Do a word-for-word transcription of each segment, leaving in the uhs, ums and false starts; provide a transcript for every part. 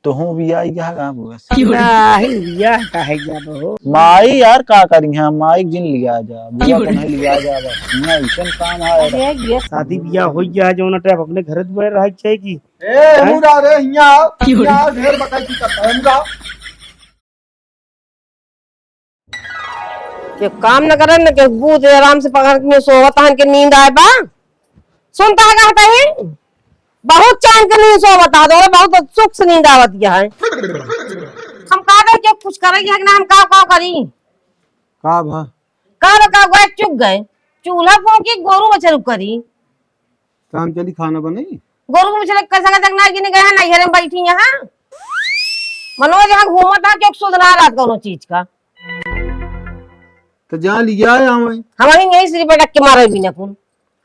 तोहूँ बियाह गया का बुआ से? नहीं, बियाह काहे जाबो हो? माई यार का करी है, माई जिन लिया जा, बुआ को नहीं लिया जा, बस। यहाँ ऐसन काम है। अरे, ये शादी बियाह हो गया है, जो ना टाइप अपने घर दुआरे रह के चाहिए कि ए, हैं? मुरा रे, हियाँ आओ, हियाँ आओ, ढेर बकाई की करता है, मुरा। के काम न करे न के बूझ, आराम से पकड़ के सोवत हन के नींद आए बा। सुनता है कहता है, बहुत चैन के नींद सोवत है, तोरे बहुत सुख से नींद आवत है। हम कहा दे के कुछ करे है कि ना, हम का का करी? का भा? का रे, का गए चुक गए, चूल्हा फूंकी, गोरू बछरू करी। काम चली, खाना बनाई। गोरू बछरू कर सकत है, ना कि नहीं गए, नैहरे में बैठी यहाँ। मनोज यहाँ घूमत है, क्यों सुधना रात कोनो चीज का। तो जा लिया आवे। हम अभी यहीं सिर पटक के मारे बिना कुल।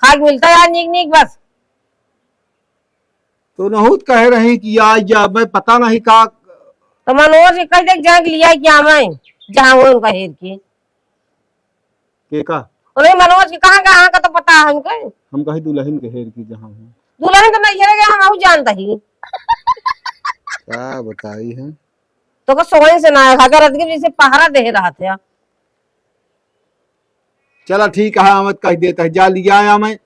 खाक मिलता है नीक नीक बस। तो नहुत कहे रही कि आ जा, मैं पता नहीं का। तो मनोज के कह दे, जाके लिया क्या मैं, जहाँ हो उनका हेर के। के का? उन्हें मनोज के कहाँ का, कहाँ का तो पता है उनके। हम कही दुल्हन के हेर की जहाँ हो। दुल्हन तो नहीं हेरे गया, हम अहू जानता ही। का बताई है? तो को सोहन से ना खा के रात के जैसे पहरा दे रहा थे। चला ठीक है, हम कह देता है, जा लिया आया मैं।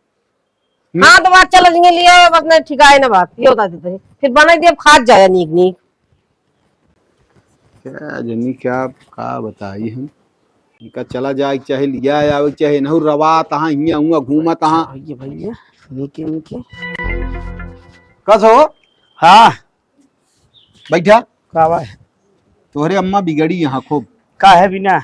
हाँ, तो बात चलो जिंगे लिया, बस नहीं ठिकाए ना बात, ये बता देते हैं। फिर बनाई दिए, अब खात जाया नीक नीक। क्या जनी क्या, का बताई हम? इनका चला जाए के चाहे, लिया आवे के चाहे, नहु रवात हाँ, हियाँ हुआ घूमत हाँ। भैया, भैया, नीके, नीके। कस हो? हाँ। बैठा। का बा? तोहरे अम्मा बिगड़ी यहाँ खूब। का है बिना?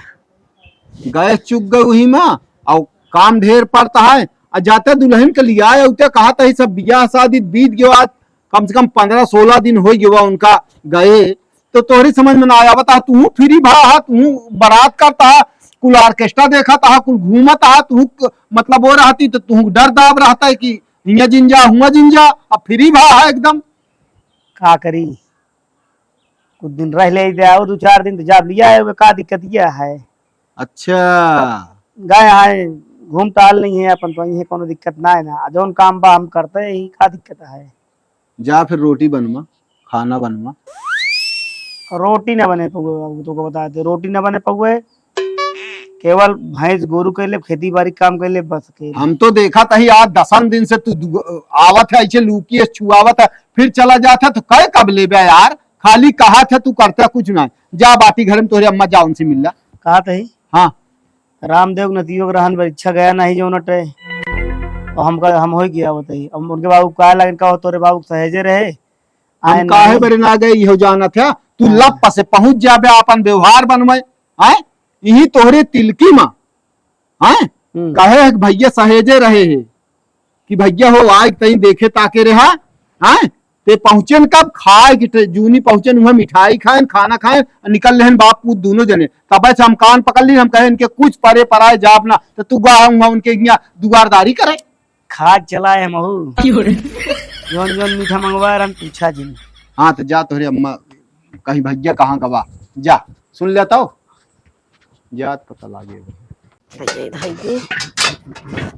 गैस चुक गए वही में, और काम ढेर पड़ता है। आ जाते दुल्हन के लिया आए, उते कहा था, सब बियाह शादी बीत गयो, आज कम से कम पन्द्रह सोलह दिन हो गयो उनका गए, तो तोहरी समझ में ना आया। बता, तू फ्री भा हा, तू बारात करता हा, कुल ऑर्केस्ट्रा देखा था, कुल घूमत हा, तू क-, मतलब वो रहती तो तू डर दाब रहता है कि हियाँ जिन जा, हुआँ जिन जा, अब फ्री भा हा एकदम। का करी, कुछ दिन रह ले दे, आओ दो चार दिन तो जाब लिया है, का दिक्कत यह है? अच्छा। गए आए, घूम टहल नहीं है अपन तो, यही कोनो दिक्कत ना है ना, जौन काम बा हम करते ही, का दिक्कत है? जा फिर रोटी बनवा, खाना बनवा। रोटी ना बने पउए बाबू, तोको बता दे, रोटी ना बने पउए। केवल भैंस गोरू कैले, खेती बाड़ी काम कैले, बस के। हम तो देखा तही आज दसन दिन से तू दु-, आवत है ऐसे लूकी से छुआवत है, फिर चला जात है तो कै कब लेबे यार? खाली कहा था तू करता कुछ ना। जा बाटी घर में तोहरे अम्मा जा उनसे मिल ला। कहा तही? हाँ। रामदेव नतियो के रहन परीक्षा गया नहीं जो नटे। और हमका, हम होई गया बताई। अब उनके बाबू का लगन का हो, तोरे बाबू सहेजे रहे। हम आए काहे नहीं। बरे ना गए, इहो जानत है। तू हाँ। लप से पहुँच जाबे, आपन व्यवहार बनवे। हैं? इही तोहरे तिलकी मा। हैं? हम्म। कहे है कि भैया सहेजे रहे है। कि भैया हो, आए तई देखे ताके रहा। हैं? ते पहुँचेन कब? खाए कि ते जूनी पहुँचेन, उहाँ मिठाई खाएन, खाना खाएन, और निकल लेहन बाप पूत दोनों जने। तब से हम कान पकड़ ली, हम कहे इनके कुछ परे पराए जाब ना, तो तू गा उहाँ उनके हियाँ दुआरदारी करे। खाक चलाए हम हूँ। क्यों रे? जौन जौन मीठा मंगवाए रहन पूछा जिन। हाँ, तो जा तोहरे अम्मा कहीं भैया कहाँ गवा, जा सुन लेता हो। जात पता लागे। धइये, धइये।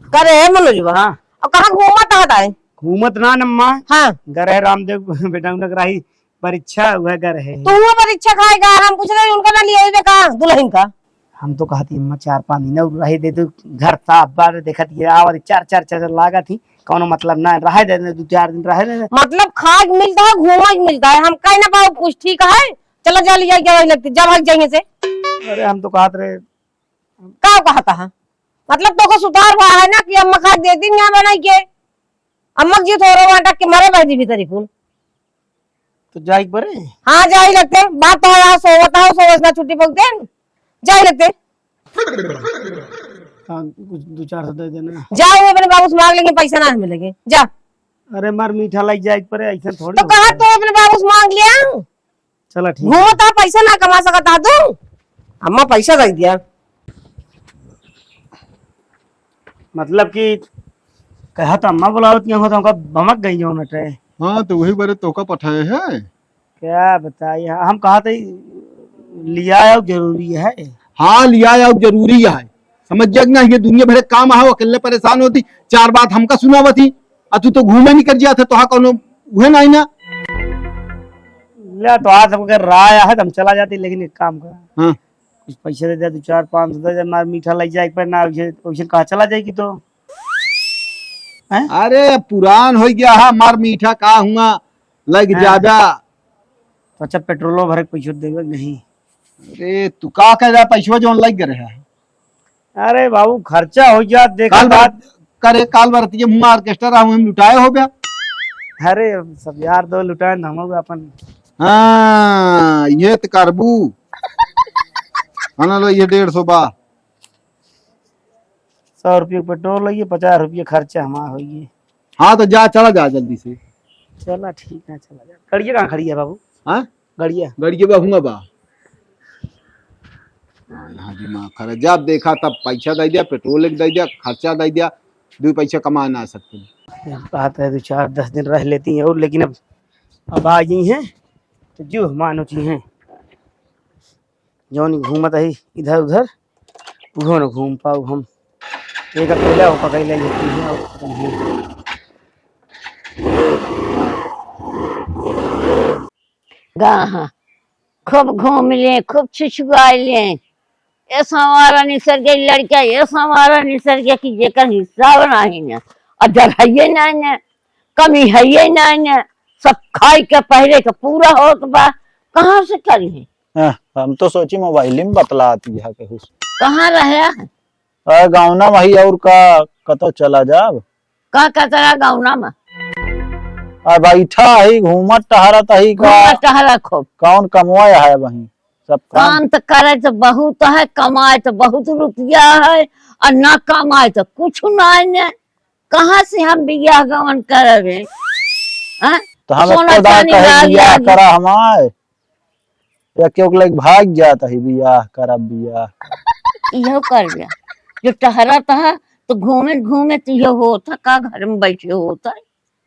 का रे मनोजवा? हाँ। अब कहाँ घूमत हत आए? घूमत ना नम्मा। हाँ। गरे रामदेव बेटा उनक रही परीक्षा, वह गरे है। तू वो परीक्षा खाए का? हम पूछ रहे उनका ना लिया ही का दुल्हन का? हम तो कहती अम्मा चार पाँच दिन और रहे दे, तू घर साफ बार देखत ये आवत चार चार चार लागत ही, कौनो मतलब ना रहे दे, दो चार दिन रहे दे। मतलब खाए के मिलता है, घूमे के मिलता है, हम कह ना पाओ कुछ, ठीक है? चला जा लिया क्या लगती, जा भाग जाएंगे से। अरे हम तो कहत रहे। का कहता है? मतलब तोको सुतार हुआ है ना कि अम्मा खाक देती ना बनाई के। अम्मा जी थोड़ा वहाँ टक के मरे बहदी भीतरी कुल। तो जाई परे? हाँ, जाई लगते। बात तो है, सोवत हो, सोवत ना छुट्टी पकते। जाई लगते। हाँ, कुछ दो चार सौ दे देना। जाओ, अपने बाबू से मांग लेंगे, पैसा ना मिलेंगे। जा। अरे मार मीठा लग जाए परे, ऐसा थोड़ी तो होता कहा है। तो अपने बाबू से मांग लिया। चला ठीक है। घूमता पैसा ना कमा सकता तू, अम्मा पैसा दे दिया। मतलब कि कहा तो अम्मा बुलावत नहीं हो तो हमका बमक गई हो नटे। हाँ, तो वही बारे तोका पठाए है। क्या बताई, हम कहा तो लिया आओ जरूरी है। हाँ, लिया आओ जरूरी है। समझ जाए ना, ये दुनिया भरे काम आओ, अकेले परेशान होती, चार बात हमका सुनावत ही, आ तू तो घूमे निकल जात है, तो हाँ कौनो उहे नहीं ना। ले, तो आज हमके राय है, तो हम चला जाते, लेकिन एक काम कर। हाँ। कुछ पैसा दे दे, दो चार पाँच सौ दे दे, मार मीठा लग जाए, एक बार ना, वैसे, वैसे कहा चला जाए कि तो। हैं? अरे, पुरान हो गया है, मार मीठा का हुआ, लग हाँ। ज्यादा। तो अच्छा, पेट्रोलो भरे के पैसा देवे कि नहीं? अरे, तू का कह रहा, पैसा जोन लग रहा है? अरे बाबू, खर्चा हो गया, देखा काल बात। बर-, करे, काल बरतिया मुँह ऑर्केस्ट्रा रहा, वहीं लुटाए हो गया। अरे, सब यार दो लुटाए न, हम लोग अपन। हाँ, ये तो करबू। हाँ ना, लो, ये डेढ़ सौ बा। सौ रुपये पेट्रोल लगी, पचास रुपये खर्चा हमारा होइए। हाँ, तो जा, चला जा जल्दी से। चला, ठीक है, चला जा। गड़िया कहाँ खड़ी है बाबू? हाँ? गड़िया? गड़िया बा, हुआ बा। हाँ, यहाँ दिमाग खराब। जब देखा तब पैसा दे दिया, पेट्रोल एक दे दिया, खर्चा दे दिया, दो पैसा कमा ना सकते। बात है, दो चार दस दिन रह लेती हैं और, लेकिन अब, अब आ गई हैं, तो जो मानो जी हैं, जौन घूमत है इधर उधर, उहो न घूम पाऊ हम। एक अकेला हो पकड़ ले लेती हैं और खत्म हो। गा, हाँ। खूब घूम ले, खूब छुछुआ ले। ए संवारा निसर गई लड़का, ए संवारा निसर गया कि जेकर हिसाब नाही न। अदर है ये नाही न, कमी है ये नाही न। सब खाई के पहले के पूरा होत बा, कहाँ से करी है? हाँ, हम तो सोची मोबाइल में बतलात यह कहूँ। कहाँ रहे? अरे गाँव ना वही और का, कतो चला जाब। का करत रहा गौना में? आ बैठा ही, घूमत टहरत ही का? घूमत टहरत खूब। कौन कमवा है वहीं? सब काम। काम तो करे तो बहुत है, कमाए तो बहुत रुपया है, और ना कमाए तो कुछ ना है। कहाँ से हम बियाह गवन करबे? हाँ? तो हम सोना एको दान चानी कहे लाग बियाह लागी। करा हमार। या केहू के लगे भाग जात ही, बियाह करब, बियाह। इहो कर लिया। जो टहरत ह, तो घूमे घूमे तो इहो होत ह, का घर में बैठे होत ह?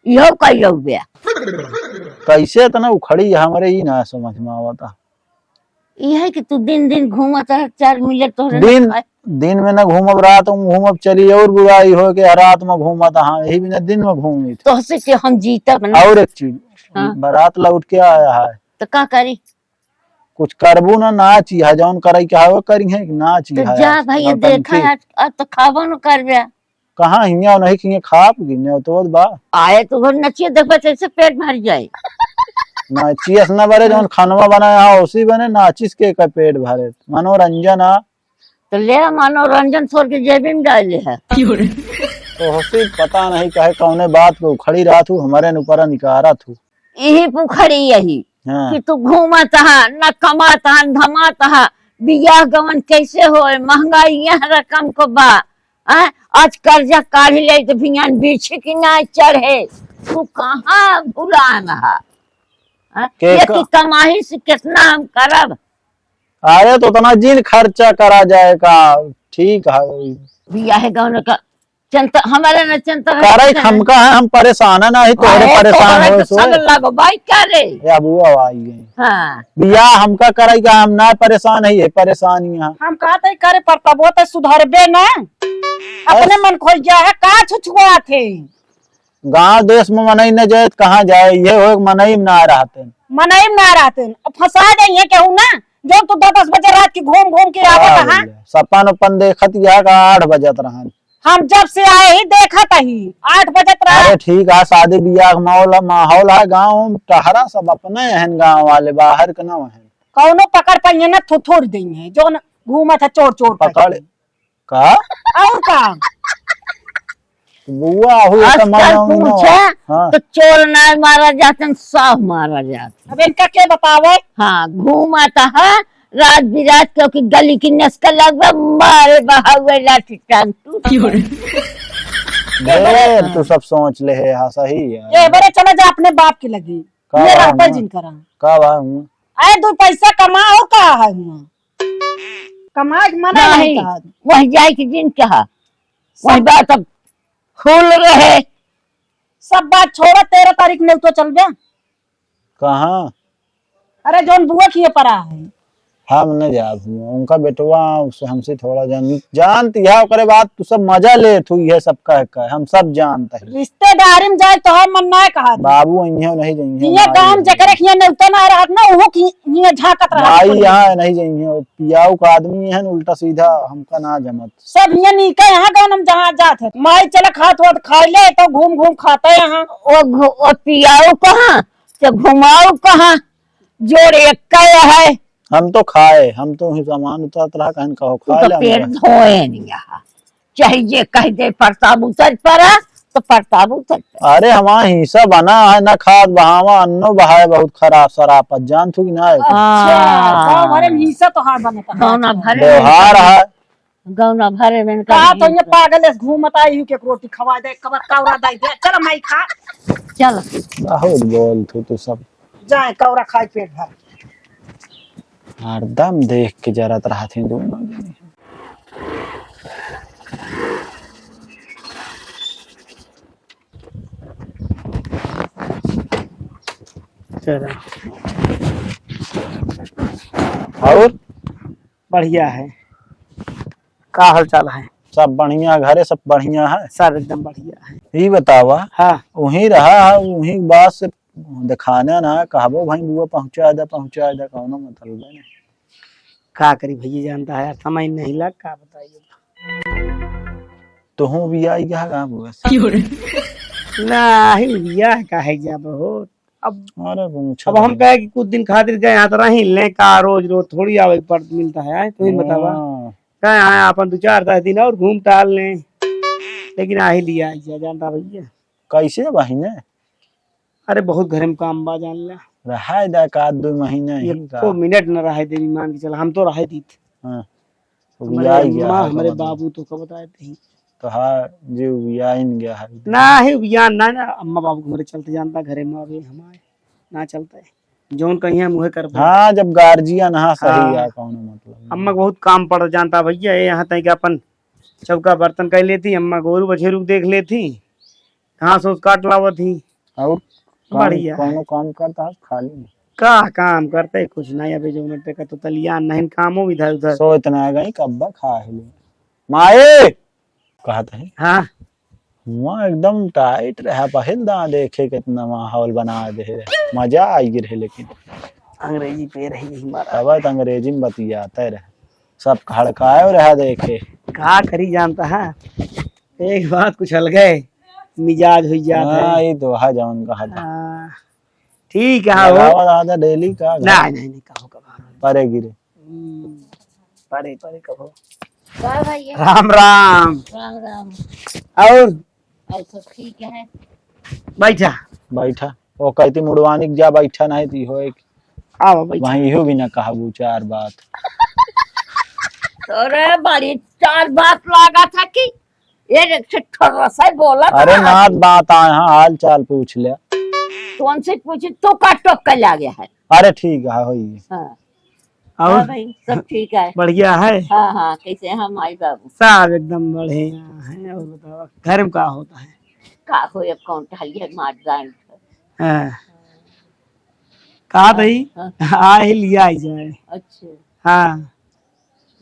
इहो कइयो बिया। कैसे इतना उखड़ी है हमरे, ई ना समझ में आवता। ई है कि तू दिन दिन घूमत रह, चार मिनट तोहरे ना दिन, खाए। दिन में ना घूमब, रात में घूमब, चली और बुराई हो के रात में घूमत, हाँ, यही बिना दिन में घूमी थे। तोहसे के हम जीतब ना। और एक चीज, हाँ। बारात लौट के आया है। तो का करी? कुछ करबू ना, नाच ही है, जौन करे के हवे करी है, नाच ही तो है, जा भाई, नौटंकी। देखा है, अब तो खाबो न करबे। कहाँ हियाँ नहीं कि हियाँ खाब कि नहीं, तो बा। आए तो घर नचिए देखबे, कैसे पेट भर जाए। नाचिए से ना बरे, जौन खानवा बनाया है, उसी बने, नाचिस के का पेट भरे, मनोरंजन आ। तो ले, मनोरंजन छोड़ के जेबी में डाल ले है। तो हसी पता नहीं कहे कौने बात को उखड़ी रहा थू, हमारे न ऊपर निकारा थू। यही पुखड़ी यही हाँ। कि तू घूमत हा, न कमात हा, न धमात हा, बियाह गवन कैसे होए, महंगाई यह रकम को बा। आ, आज कर्जा काढ़ी ले तो भियान बीछी की ना चढ़े, तू कहाँ भुलान हा? आ, के ये का- कि कमाही से कितना हम करब? अरे तो उतना जिन खर्चा करा जाए का, ठीक है। बियाह गवन का चिंता, हमारे ना चिंता करे रहता है। खमका है, हम परेशान है ना, ही तोहरे अरे, परेशान तोहरे होए तो सो। सब लगबाई करे। या बुआ आई गई। हाँ। बियाह हमका कराई का, हम ना परेशान है, ये परेशान ही है। हम कहते करे पर तब वो तो सुधरबे ना। अपने अस- मन खोई गया है, का छुछुआ थे। गांव देश में मनई न जाए त कहाँ जाए, ये हो मनई में ना रहते। मनई में ना रहते, अब फंसा जाइए केहू ना, जो तू दस दस बजे रात की घूम घूम के आवत हाँ, है। भैया, सपन उपन देखत यह का आठ बजत रहन। हम जब से आए ही देखत ही, आठ बजत रहा। अरे ठीक है, शादी बियाह के माहौल, माहौल है गाँव में, टहरा सब अपने हैं गाँव वाले, बाहर के ना हैं। कौनो पकड़ पाइए ना, थुथुर देइए, जो न घूमत है चोर चोर पकड़। करके। का? और का? बुआ हो, ये तो आजकल मानो ना। पूछे हाँ। तो चोर ना मारा जाते, सब मारा जाते। अब इनका के बतावे? हाँ, घूमत है रात बिरात, क्योंकि गली की नस के लगभग मारे बहावे लाठी टांग टूट। ढेर तू सब सोच ले है, हाँ, सही है। ये बरे चला जा अपने बाप के लगी। का ये बा रहता हुआ? जिन करा। का बा हुआ? अरे, दो पैसा कमा और का है हुआ? कमाए के मना नहीं नहीं, कहत। वही जाए के जिन कहा। वही सब बात अब फूल रहे। सब बात छोड़ा, तेरह तारीख में तो चल जा। कहाँ? अरे, जौन बुआ किए परा है। हम न जाब हुआ, उनका बेटवा उससे हमसे थोड़ा जान, जानत है, ओकरे बाद तू सब मजा लेत हो, यह सब कह कह, हम सब जानत है। रिश्तेदारी में जाए तो हम मन ना कहा था। बाबू इन्हें नहीं जाइए, ये माई गांव जकरे के यहाँ नेवता ना रहत ना, ओहो की यहाँ झांकत रहत माई कुल। यहाँ नहीं जाइए, पियाऊ का आदमी है न, उल्टा सीधा हमका ना जमत। सब ये नीका यहाँ गाँव में जहाँ जात है, माई चला खात होत खाई ले, तो घूम घूम खाता है यहाँ। ओ घु-, ओ पियाऊ कहाँ, तो घुमाऊ कहाँ, जोड़ एक का है। हम तो खाए, हम तो ही सामान उतारत रहा, कहन कहो, तू खा तो ले, हम पेट कहे। धोए नहीं यहाँ। चाहे जे कह दे, प्रताप उतर पड़ा, तो प्रताप उतर पड़ा। अरे, हमारा हिस्सा बना है, ना खाद बहावा, अन्नो बहाए बहुत खराब, शराब पर जान थू कि ना है? अच्छा, हाँ। गाँव भरे में हिस्सा तोहार बनता है। गाँव ना भरे में व्यवहार इनका है। गाँव ना भरे में इनका कहा तो हिस्सा। ये पागल है, घूमत आई हूँ, के रोटी खवा दे, कबर कौरा दे दे, चल माई खा। चल। बहुत बोल थू तू सब। जाए कौरा खाए पेट भर। हरदम देख के जरत रहत हैं दोनों जने। चलो। और? बढ़िया है। का हाल चाल है? सब बढ़िया, घरे सब बढ़िया है? सब एकदम बढ़िया है। ई बतावा, हाँ। वहीं रहा है, वहीं बात से दिखाना ना, कहबो भाई बुआ पहुँचा दे, पहुँचा दे, कौनो मतलब नहीं। का करी भैया, जानता है यार, समय नहीं लग, का बताइए। तो हूँ भी आई गया का बुआ से? ना, ही बियाह काहे जाब हो? अब, अरे, पूछा अब हम नहीं। कहे कि कुछ दिन खातिर गए यहाँ तो रही ले, का रोज रोज थोड़ी आवे के पड़त मिलता है, तुम ही बतावा। हाँ। कहे हाँ, अपन दो चार दस दिन और घूम टहल लें, लेकिन आ ही लिया, जानता भैया। कैसे बहिने? अरे बहुत घरे में काम बा, जान ला। रहाय दा का दो महीना ही का। एको मिनट न रहाय देवी, मान के चला, हम तो रहाय दीत। हाँ। हमारे उबियाई गया अम्मा, है, हमारे मतलब। बाबू तो का बताए थे। तो हाँ, जे उबियाइन गया है। ना ही उबियान ना, ना, अम्मा बाबू के हमरे चलते जानता, घरे में अभी हमारे ना चलता है। जौन कहीं हम उहे करबे। हाँ, जब गार्जियन हाँ सही हाँ। है, कौनो मतलब नहीं। अम्मा के बहुत काम पड़ जानता भैया, ये यहाँ तक कि अपन चौका बर्तन कर लेती, अम्मा गोरू बछेरू के देख लेती, घास ओस काट लावत ही। और काम, बढ़िया। कौनो काम करता है खाली? का काम करते, कुछ नहीं। अबे जो मिनट का तो तलियान नहीं, कामो इधर उधर। सोच ना गई कब्बा खा ले। माए! कहत है। हाँ। हुआ एकदम टाइट रहा, पहिल दा देखे कितना माहौल बना दे रहे। मजा आई रहे लेकिन। अंग्रेजी पे रही हमारा। तब तो अंग्रेजी में बतियाते रहे। सब हड़काए रहा देखे। का करी जानता है? एक बात कुछ अलगे मिजाज हुई जात है। हाँ, ये तो है जवन कहा था। हाँ, ठीक है, हो। लगावा दादा डेली का घर? नहीं, नहीं, नहीं, कहो कभार। परे गिरे। हम्म, परे, परे कहो। का भैया? राम, राम। राम, राम। और? और सब ठीक है। बैठा। बैठा। वो कहती मुड़वानी के जा बैठा नहीं ती हो एक। आओ, बैठा। वहीं इहो भी ना कहबू चार बात। अरे, बड़ी चार बात लागा था कि एक, एक से ठर्रा से बोला अरे था। नात बात आए हाँ, हाल चाल पूछ ले। कौन से पूछी? तू का टोक के ला गया है? अरे ठीक है, होई। हाँ। और? हाँ भाई, सब ठीक है। बढ़िया है? हाँ, हाँ, कैसे हैं माई बाबू? सब एकदम बढ़िया है। और बताओ, घर में का होता है? का हो, अब कौन टहलिया मार जाए? हाँ। कहा था ही? हाँ। आ ही लिया ही जाए। अच्छा। हाँ।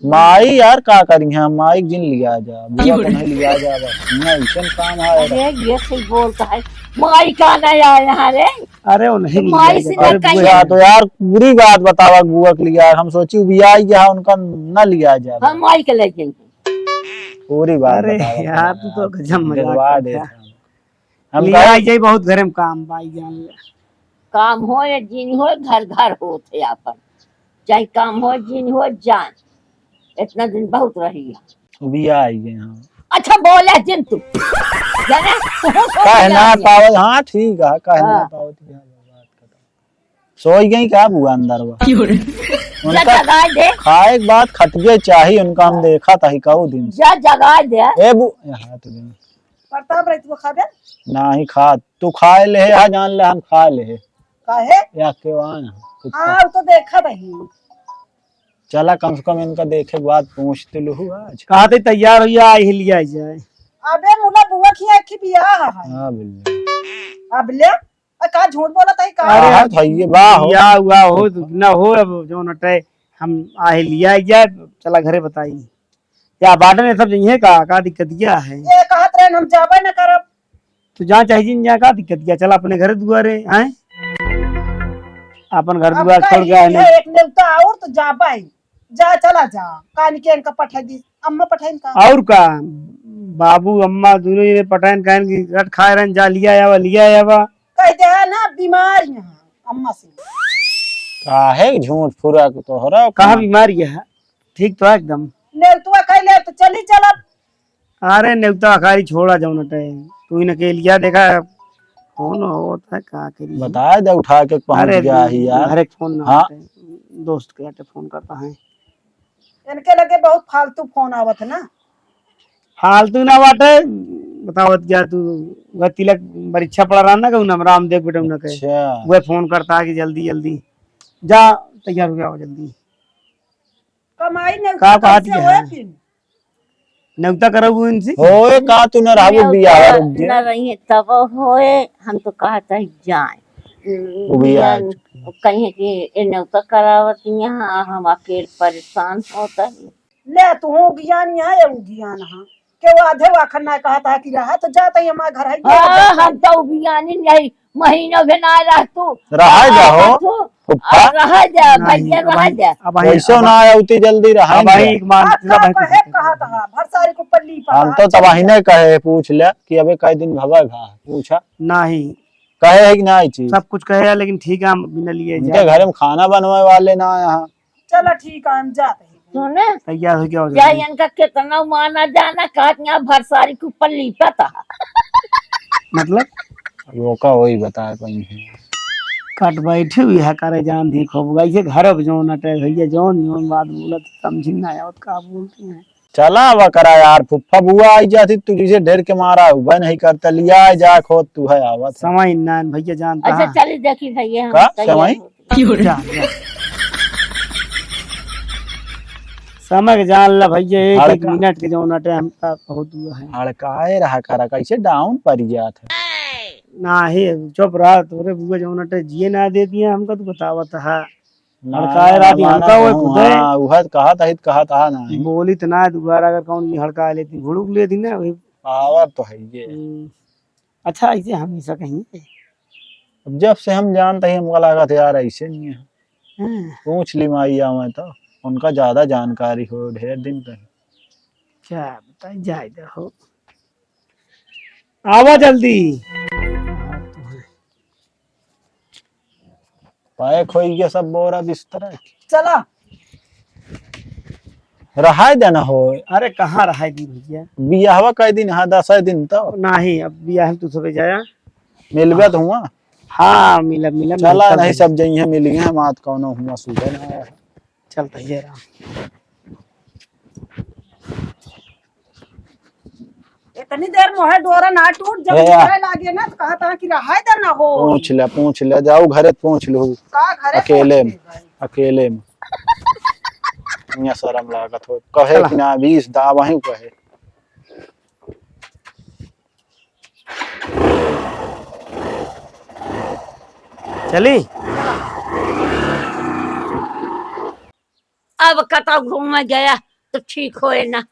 माई यार का करी है, माई जिन लिया जा, बुआ को नहीं लिया जा, बस। ना ऐसन काम है। अरे, ये सही बोलता है, माई का नहीं आया है रे। अरे, वो नहीं तो माई लिया से जा। अरे, ना कहीं। बुआ, तो यार पूरी बात बतावा बुआ के लिए यार, हम सोची बिया गया उनका ना लिया जा। हम माई के ले जाएंगे। पूरी बात अरे बतावा यार, यार, तू तो गजब मजाक गिरवा करता देता है। हम लिया कहे जाए, बहुत घरे में काम बा, जान ले। काम हो या जिन हो, घर घर होत है आपन। चाहे काम हो, जिन हो, जान। इतना दिन बहुत रही है। वो भी आई गए हैं। अच्छा, बोले जिन तू। जाने? तू सो कह ना जाने। पावत, हाँ, ठीक है, कह ना हाँ। पावत, क्या बात करता। सोई गई का बुआ अंदर बा? क्यों रे? उनका जा जगाए दे। खाए के बाद खटिए चाही, उनका हम देखा था ही कहू दिन से। जा जगाए दे। ए बु-, ए, हाथ गए। प्रताप रही तू खाबे? नाही खात। तू खाए ले, हा जान ले, हम खा ले। काहे? या के वान, कुछ हाँ, खा। वो तो देखा रही। चला, कम से कम इनका देखे के बाद पूछ तो लूहू आज। कहा थे तैयार होइया, आई ही लिया जाए। अबे मुला बुआ की आँखी बियाह है। हाँ, बिल्ली। अब ले, आ, का झूठ बोला था, का? अरे, हाँ, था ये, वाह हो। बियाह हुआ हो, ना हो, अब जो नटे हम आहे लिया जा, चला घरे बताई। या बाटन ये सब जइहे का, का दिक्कतिया है? ये कहत रहे हम जाबे न करब। तो जहाँ चाहे जिन जा, का दिक्कतिया? चला अपने घर दुआरे, हैं? अपन घर अब दुआर छोड़ के कहीं आए है ना। एक नेवता और तो जाबे। जा, चला जा। कानी के इनका पठाई दी, अम्मा पठाई इनका। और का? बाबू अम्मा दोनों जने पठाइन, कहन कि रट खाए रहन, जा लिया आवा, लिया आवा। कह दे है ना बीमार यहाँ अम्मा से। काहे झूठ फुरा के तोहरा कहाँ का? बीमारी है? ठीक तो है एकदम। नेवतुआ कह ले तो चली चलब। अरे नेवता अखारी छोड़ा जौन हटे, तू ही न के लिया देखा, कौन होता है, का करी? बता दे उठा के पहुंच अरे गया ही यार। घरे के फोन ना हाँ। हटे, दोस्त के हटे फोन करता है। इनके लगे बहुत फालतू फोन आवत है ना। फालतू ना बाटे, बतावत क्या तू, वह तिलक परीक्षा पड़ा रहा ना, कहूँ ना राम देख बेटा उन्हें कहे। अच्छा। वह फोन करता है कि जल्दी जल्दी जा, तैयार हो जाओ जल्दी। कमाई नहीं का तो बात कैसे यह होए है? फिर? नेवता करबू इनसे? होए का तू न रहबू नेवता बियाह रुक जे। न रही है तब होए, हम तो कहत है जाए। वो भी आ बियाह चुकी। कहीं कि ए नेवता करावत यहाँ, हम अकेल परेशान होता है। ले तू हो ज्ञान यहाँ, ये ज्ञान हाँ। के वो आधे वाखन ना कहत है कि रहा तो जात है हमारे घर है, हाँ, हम तो बियानी नहीं, महीनों भी ना रह तू। रहा जा हो। तू फुफ्फा। अब रहा जा, नहीं, भैया, अब रहा आई, जा। अब आई, वैसे अब ना आया उतनी जल्दी रहा अब आई, नहीं। एक मान, अब इतना तो भाई कहे कुछ कहत है, भर सारी को पल्ली पर हम तो तब ही नहीं कहे, पूछ ले कि अबे कई दिन भवा भा, पूछा। नहीं। कहे है कि ना आई चीज? सब कुछ कहे है, लेकिन ठीक है, हम बिना लिए इनके जाए। घर में खाना बनवाए वाले ना आया है। चला ठीक है, हम जाते हैं। सुने? तैयार हो गया हो जा, जाए। इनका कितना माना जाना, कहत यहाँ भर सारी के ऊपर लीपत है। मतलब? वो का वही बता पाई है। कट बैठे हुई है करे जान दी खूब, ऐसे घर अब जौन अटे भैया, जौन जौन बात बोलत समझी ना आवत का बोलती हैं। चला अब करा यार, फुफ्फा बुआ आई जाती, तू जैसे डर के मारा उबे नहीं करता, लिया जा खोद तू है आवत है। समय ना भैया जानता अच्छा, है। चली देखी भैया, हम का? तैयार समय? होते। जा, जा। समय के जान ला भैया, एक, एक हड़का- मिनट के जौन अटे हमका बहुत हुआ है। हड़काए रहा करा, कैसे डाउन पड़ जात है। नाही, चुप रहा, तोरे बुआ जौन अटे जिए ना दे दिए हमका, तू बतावत है। ना, हड़काए ना, रहा थी, ना, हमका ना, वो खुदे हाँ, उहद कहत है, कहत है ना। बोली तो ना दोबारा, अगर कौन भी हड़का लेती, भुड़ुक लेती ना, वही। पावर तो है ये। हम्म। अच्छा, ऐसे हमेशा कहीं। अब जब से हम जानते हैं, हमका लागत यार, ऐसे नहीं है। हम्म। पूछ ली माई आवे तो, उनका ज्यादा जानकारी हो, ढेर दिन पे। क्या बताई, जाए दे हो। आवा जल्दी। पैक होई गया सब बोरा बिस्तर है। चला। रहाय देना हो। अरे कहाँ रहाय दी भैया? बियाहवा कई दिन है, दस दिन तो। नाही, अब बियाह में तू सबे जाया। मिलबे तो हुआ। हाँ, मिलब, मिलब, चला, मिलब। नहीं सब जइहे मिल गए, हम आज कौनो हुआ सुबह ना आया। चल भैया राम। इतनी देर मोहे डोरा ना टूट, जब ए, आ। निकले लागे ना तो कहत है कि रहाय दे ना हो। पूछ ले, पूछ ले, जाओ घरे पूछ लो। का घरे अकेले पूछ में, ले भाई? अकेले में। इहाँ शर्म लागत हो। कहे चला। कि ना बीस दा वहीं कहे। चली? अब कतौ घूमे गया तो ठीक होए ना।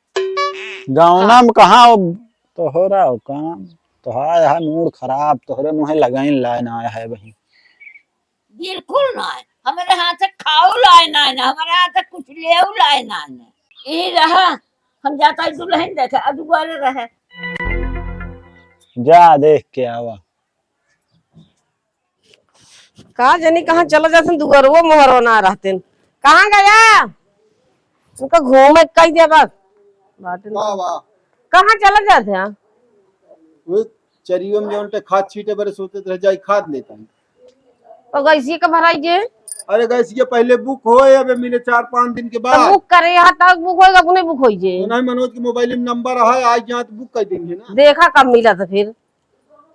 गाँव हाँ। में कहाँ अब तोहरा हो काम? तोहार है मूड खराब, तोहरे मुँहे लगाइन लाए ना आया है बहिन। बिल्कुल ना है, हमारे हाथ से खाओ लाए ना है, हमारे हाथ से कुछ लेओ लाए ना है। यही रहा, हम जाता है दुल्हन देखे, अदुआरे रहे। जा देख के आवा। का जानी कहाँ चला जातन, दुअरवो मोहरवो ना रहतन। कहाँ गया? उनका घूमे कई दे बस। बाटे ना। वाह, वाह। कहाँ चला जात है? वो चरियो में जौन ते खाद छीटे बरे सोचत रह जाई, खाद लेता हूँ। और गैसिया का भराई जे? अरे गैसिया पहले बुक होए, अबे मिले चार पाँच दिन के तो बाद। बुक करे यहाँ तक बुक होएगा, अपने बुक होई जे। तो नहीं, मनोज के मोबाइल में नंबर है, आज यहाँ तो बुक कर देंगे ना। देखा कब मिला था फिर।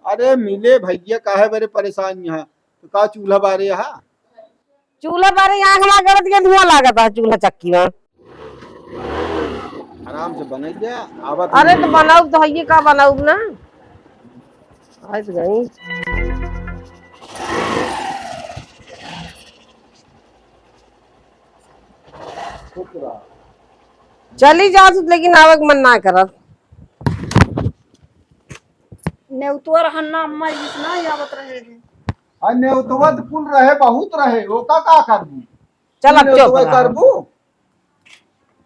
अरे मिले भैया, काहे बरे परेशान यहाँ? तो का चूल्हा बारे यहाँ? चूल्हा बारे यहाँ हमारा गलत के धुआं लागत है चूल्हा चक्की में। आराम से बनाई दे, आवत अरे नहीं। तो बनाऊ तो है, ये का बनाऊ ना? आज गई। चली जात, लेकिन आवे के मन ना करत। नेउतवा रहन ना अम्मा, इस ना आवत रहे हैं। आ नेउतवा तो कुल रहे, बहुत रहे, ओका का करबू? चल, अब नेउतवा चुप रह। करबू?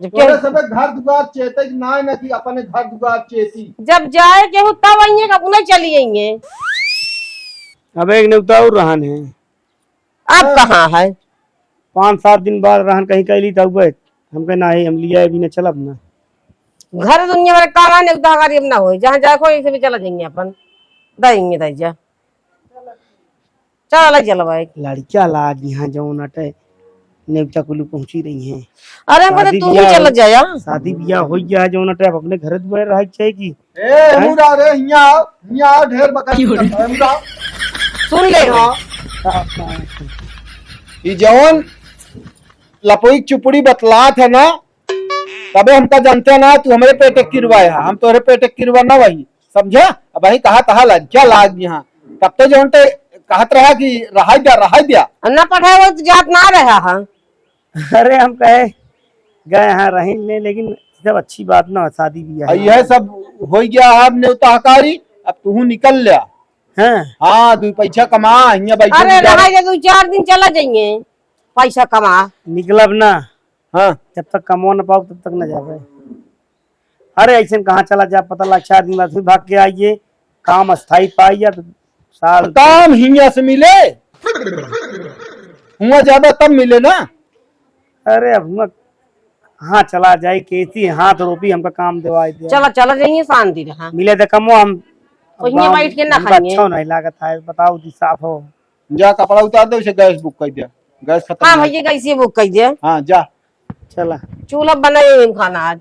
जब तोरे के सबे घर दुआर चेते कि नाय ना कि अपने घर दुआर चेती। जब जाए के हो तब आइए, अपने चली आइए। अब एक नेउता और रहन है। अब हाँ। कहाँ है? पाँच सात दिन बाद रहन कहीं कैली तब हमके ना है, हम लिया भी ना चलब ना। घर दुनिया भर का ना नेउता हकारी अब ना होई, जहाँ जाए को इसे भी चला जाइए अपन, दाइए दाइजा। चल, अलग चल भाई। लड़किया लाग यहाँ जौन अटे नेवता कुलू पहुँची रही हैं। अरे, हम कहते शादी तू भी ब्याह चल हो-, जाया। शादी ब्याह हो गया है जौन अटे, अब अपने घर दुआरे रह के चाहे कि ए, हैं? मुरा रे, हियाँ आओ, हियाँ आओ, ढेर बकत की हो रही? करता है, मुरा। सुन ले। हाँ। ई जौन लपोई चुपड़ी बतलात है ना, तबे हमका जानते ना, तू हमरे पेटे किरवा है, हम तोहरे पेटे किरवा ना वही, समझा? अब वही कहा तहा लड़किया लाग यहाँ, तब तो जौन ते कहत रहा कि रहाई द्या, रहाई द्या। अब ना पढ़ाए हो तो जात ना रहा है। अरे हम कहे गए हाँ रही ले, लेकिन सब अच्छी बात ना हो, शादी ब्याह अब है। यह सब हो गया है, अब नेवता हकारी, अब तू निकल ल्या। हाँ। हाँ, तू पैसा कमा, हियाँ बैठे अरे गुजारा। रहाई दे, दो चार दिन चला जाइए, पैसा कमा। निकलब ना। हाँ। जब तक कमवा न पाओ, तब तक न जावे। अरे, ऐसे कहाँ चला जा, पता लग, चार दिन बाद फिर भाग के आइए, काम अस्थाई पाइए, तो साल काम हियाँ से मिले, हुआ ज्यादा तब मिले ना। अरे, अब हुआ कहाँ चला जाए, कैसी हाथ रोपी हमका काम देवाई दे। चला, चला जाइए, शांति रहा। मिले तो कमवा हम वहीं गाँव बैठ के ना हमका खाइए। अच्छा नहीं लागत है, बताओ जी, साफ हो। जा, कपड़ा उतार दे, उसे गैस बुक कर दिया, गैस खत्म हाँ है। भैया, गैस ये बुक कर दिया। हाँ, जा। चला। चूल्हा बनाए हम खाना आज।